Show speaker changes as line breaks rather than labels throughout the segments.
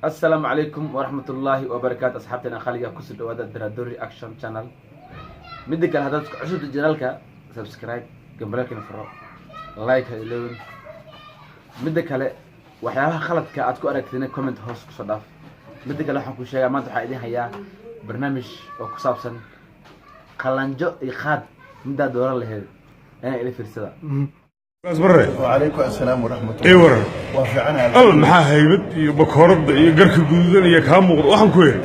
Assalaamu calaykum waraxmatullaahi wabarakaatu. Asxaabteena khaliga, kusoo dhawaada Daraadori Action Channel. Midda kale, haddaad ku cusubta channelka, subscribe, gambaleelkana furo, like ha iloobin. Midda kale, waxyaabaha khaladka aad ku aragtidna comment hoos kusoo dhaaf. Midda kale, waxaan ku sheegaa, maanta waxaa idin hayaa barnaamij oo ku saabsan qalanjo iyo qaad, middaa dooran laheyd inaa ila fiirsada.
Bare.
وعليكم السلام ورحمة
ii
الله.
Waran.
وفعنا.
Al maxaa haybad iyo bakooradda iyo garka guduudan iyo kaa muuqda? Waxaan ku yidhi,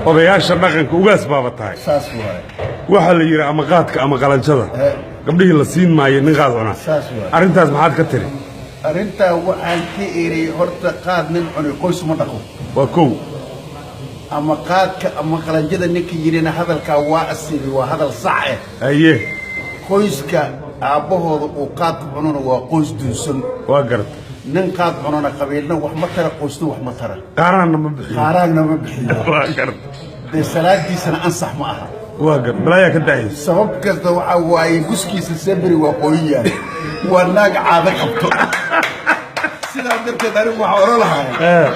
odayaasha dhaqanka, ugaas baaba tahay.
Saas waaye.
Waxaa la yidhi ama qaadka ama qalanjada, gabdhihii la siin maayo nin qaad cunaa.
Saas waaye.
Arrintaas maxaad ka tiri?
Arrintaa waxaan ka iri, horta qaad nin cunay qoys ma dhaqo.
Waa kow.
Ama qaadka ama qalanjada, ninka yidhina hadalkaa waa asiibay, waa hadal sax ah. Qoyska aabbahooda uu qaadka cunona waa qoys dunsan.
Waa garta.
Nin qaad cunona qabiilna wax ma tara, qoysna wax ma tara.
Qaaraanna ma bixiyo.
Qaaraanna ma bixiyo.
Waa garta.
Dee salaadiisana ansax ma aha.
Waa garta, balaayaa ka da'aysa.
Sabab kasta waxaa waaye guskiisa semberi waa qoyan yahay, waa naag caado qabto. Sidaa darteed anigu waxaa odhan lahay,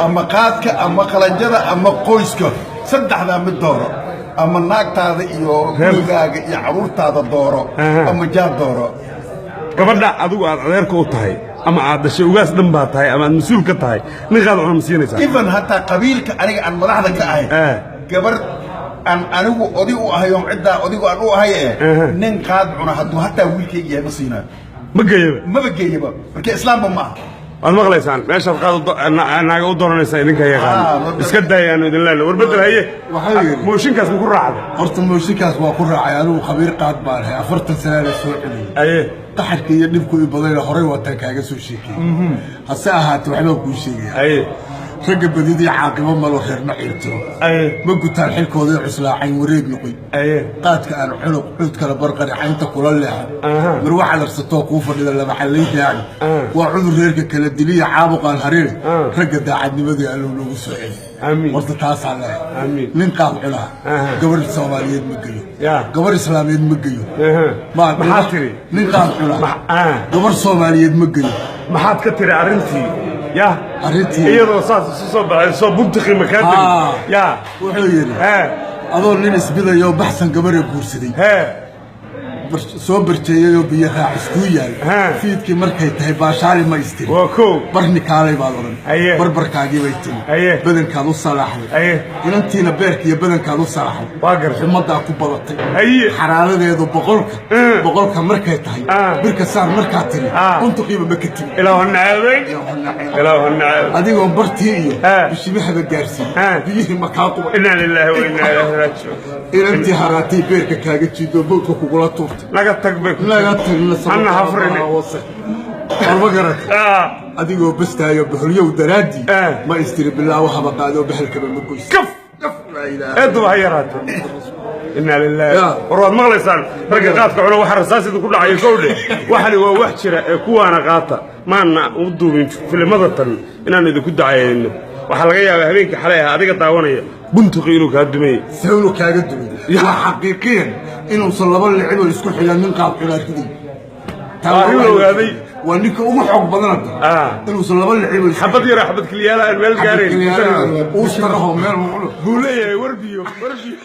ama qaadka ama qalanjada ama qoyska, saddexdaa mid dooro. Ama naagtaada iyo gurigaaga iyo carruurtaada dooro, ama jaar dooro.
Gabadha adigu aad adeerka u tahay ama aad dhashay, ugaas dhan baa tahay, ama aad mas-uul ka tahay, nin qaad cuna ma siinaysaa?
Even hataa qabiilka aniga aan madaxda ka ahay, gabar aan anigu oday u ahay oon ciddaa odigu aan u ahay, nin qaad cuna hadduu hataa wiilkayga yahay, ma siinayo.
Ma geeyaba.
Maba geeyaba, marka islaamba ma aha.
Waad maqlaysaan, meeshaad qaad naaga u doonanaysaan idinka yaqaan. Iska daayaanu idin leenahay. War bedel haye.
Waxaa yidhi-
Mooshinkaas ma ku raacday?
Horta mooshinkaas waa ku raacay. Anigu khabiir qaad baan ahay, 40 sanana soo celiyey. Qaxarka iyo dhibku i badayna horay waataan kaaga soo sheekeyey. Hase ahaatee, waxbaan kuu sheegaya. Ragga badidii caaqibo malo, reerna ciirtiro, ma gutaan xilkoodii cuslaacayn wareeg noqoy. Qaadka aan cunuq cuud kala barqari, caynta kula leexo, marwa cadarsatoo kuu fadhida laba xallay daaci, waa cudur reerka kala diliya, caabuqaan hareere. Ragga daacadnimadii Allow noogu soo celi.
Amiin.
Horta taasaa leehay.
Amiin.
Nin qaad cunaa gabar Soomaaliyeed ma geyo, gabar Islaameed ma geyo.
Maxaa tiri?
Nin qaad cunaa gabar Soomaaliyeed ma geyo.
Maxaad ka tiri arrintii ya?
Arrintii-
Iyadoo saas isu soo baxay, soo buntiqi makaa tiri ya?
Wuxuu yidhi, adoo nin isbidayoo baxsan gabara guursaday, soo barjeeyayoo biyo raacis kuu yaal, fiidkii markay tahay baashaali ma istiri.
Waa kow.
Barni kaalay baad odhan. Barbarkaagii bay timi. Badankaad u salaaxday. Inantiina beerka iyo badankaad u salaaxday.
Waa gartay.
Xumadaa ku badatay. Xaraaradeedu 100-ka 100-ka markay tahay, birka saar markaad tiri, buntuqiiba ma ka timi.
Ilaahu nacaabay, Ilaahu nacaabay.
Adigoon bartii iyo bishimahaba gaarsiin, biyihii makaa qubay.
Inaa lilaahi wa inaa ilaahi raajicuun.
Inantii haraatay beerka kaaga jiidoo bowdka kugula tuurtay.
Naga tag bay ku
Naga tagna.
Hanna hafrine.
Warma garatay? Adigoo bastaayo boholyow daraaddii, ma istiri bilaawo haba qaadoo bahalkaba ma goysa.
Kaf.
Kaf, laa ilaaha.
Eeduba ha yaraatee, inaa lilaahi.
Ya.
War waad maqlaysaan, ragga qaadka cuna waxa rasaas idinku dhacayo kowdhe. Waxani waa wax jira ee kuwaana qaata. Maana u duubin filimada tan inaan idinku dacayayno. Waxaa laga yaabaa habeenkii xalay ah adiga daawanaya buntuqi inuu kaa dumay.
Sawnu kaaga dumay. Waa xaqiiqiyan inuusan laba licib oo isku xigan nin qaad cunaa riday. Taa
Waa arrin la ogaaday.
Waa ninka ugu xoog badan hadda inuusan laba licib oo isku
Xabad yara, xabad keliyaala aan meel gaarayn.
Uustaraho meel
buu leeyahay. Warbiyo, warbiyo.